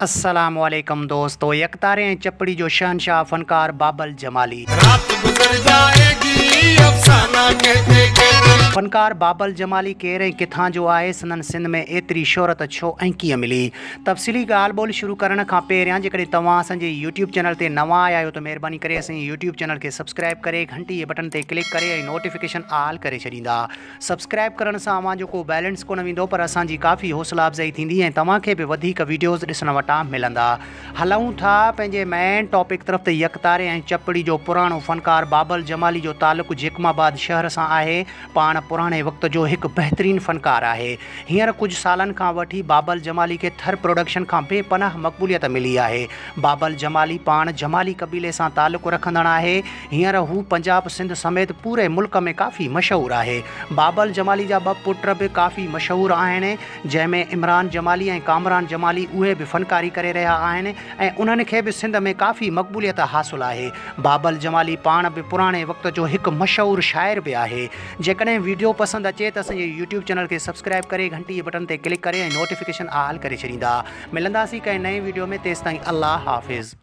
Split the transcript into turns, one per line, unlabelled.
السلام عليڪم دوستو يڪتاري ۽ چپڙي جو شهنشاهه فنڪار بابل جمالي.
رات گذر جائيگي افسانا ڪهتي ڪهتي.
فنڪار بابل جمالي ڪير ۽ ڪٿان جو آهي سندن سنڌ ۾ ايتري شهرت ڇو ۽ ڪيئن ملي تفصيلي ڳالهه ٻولهه شروع ڪرڻ کان پهريان جيڪڏهن توهان اسان جي يوٽيوب چينل تي نوان آيا آهيو ته مهرباني ڪري اسان جي يوٽيوب چينل کي سبسڪرائب ڪري گهنٽي جي بٽن تي ڪلڪ ڪري ۽ نوٽيفڪيشن آل ڪري ڇڏيندا سبسڪرائب ڪرڻ سان اوهان جو ڪو بيلنس ڪونه ويندو پر اسان جي ڪافي حوصلا افزائي ٿيندي ۽ توهان کي به وڌيڪ ويڊيوز ڏسڻ وٽان ملندا. هلون ٿا پنهنجي مين ٽاپڪ طرف ته يڪتاري ۽ چپڙي جو پراڻو فنڪار بابل جمالي جو تعلق جيڪب آباد شهر سان آهي. پاڻ پراڻي وقت جو هڪ بهترين فنڪار آهي. هينئر ڪجهه سالن کان وٺي بابل جمالي کي ٿر پروڊڪشن کان بي پناهه مقبوليت ملي آهي. بابل جمالي پاڻ جمالي قبيلي سان تعلق رکندڙ آهي. هينئر هو پنجاب، سنڌ سميت پوري ملڪ ۾ ڪافي مشهور آهي. بابل جمالي جا ٻه پٽ به ڪافي مشهور آهن، جنهن ۾ عمران جمالي ۽ ڪامران جمالي اهي به فنڪاري ڪري رهيا آهن ۽ انهن کي به سنڌ ۾ ڪافي مقبوليت حاصل آهي. بابل جمالي پاڻ به پراڻي وقت جو هڪ مشهور شاعر به آهي. جيڪڏهن ويڊيو پسند اچي ته اسان جي يوٽيوب چينل کي سبسڪرائيب ڪري گهنٽي جي بٽن تي ڪلڪ ڪري ۽ نوٽيفڪيشن آل ڪري ڇڏيندا. ملنداسين ڪنهن نئين ويڊيو ۾ تيستائين الله حافظ.